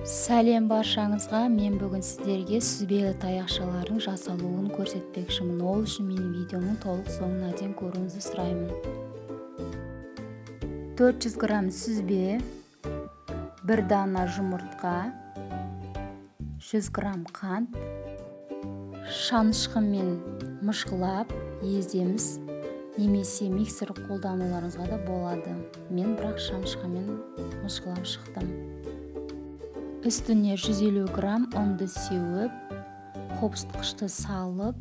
Сәлем баршаңызға! Мен бүгін сіздерге сүзбелі таяқшалардың жасалуын көрсетпекшімін. Ол үшін менің видеомның толық соңына дейін көруіңізді сұраймын. 400 грамм сүзбе, 1 дана жұмыртқа, 100 грамм қант, шанышқымен мыжғылап еземіз, немесе миксер қолдануларыңызға да болады. Мен бірақ шанышқымен мыжғылап шықтым. Үстіне 150 грамм ұнды сеуіп, қопсытқышты салып,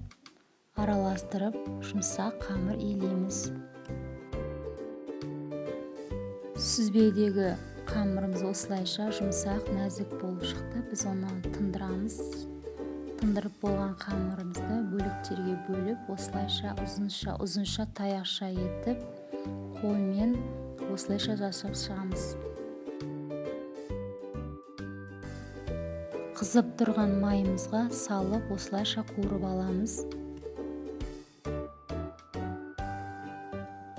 араластырып, жұмсақ қамыр илейміз. Сүзбедегі қамырымыз осылайша жұмсақ, нәзік болып шықты. Біз оны тындырамыз. Тындырып болған қамырымызды бөліктерге бөліп, осылайша ұзынша таяқша етіп, қолмен осылайша жасап шығамыз. Қызып тұрған майымызға салып, осылайша қуырып аламыз.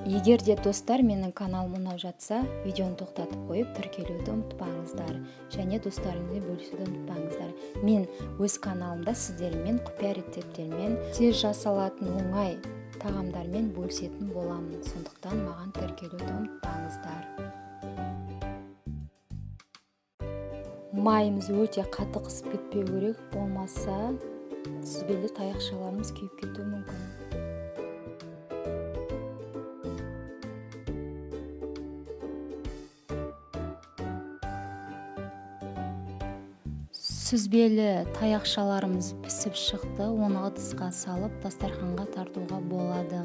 Егер де достар менің каналым ұнап жатса, видеоны тоқтатып қойып, тіркелуді ұмытпаңыздар және достарыңызбен бөлісуді ұмытпаңыздар. Мен өз каналымда сіздермен құпия рецепттермен, тез жасалатын оңай тағамдармен бөлісетін боламын. Сондықтан маған тіркелуді ұмытпаңыздар. Майымыз өте қатты қызып кетпеу керек, болмаса сүзбелі таяқшаларымыз күйіп кетуі мүмкін. Сүзбелі таяқшаларымыз пісіп шықты, оны ыдысқа салып дастарханға тартуға болады.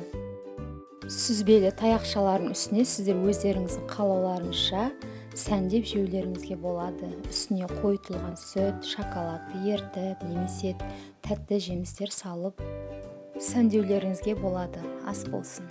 Сүзбелі таяқшалардың үстіне сіздер өздеріңіздің қалауларыңызша сәндеп жеулеріңізге болады. Үстіне қойытылған сүт, шоколадты ертіп, немесе тәтті жемістер салып сәндеулеріңізге болады. Ас болсын.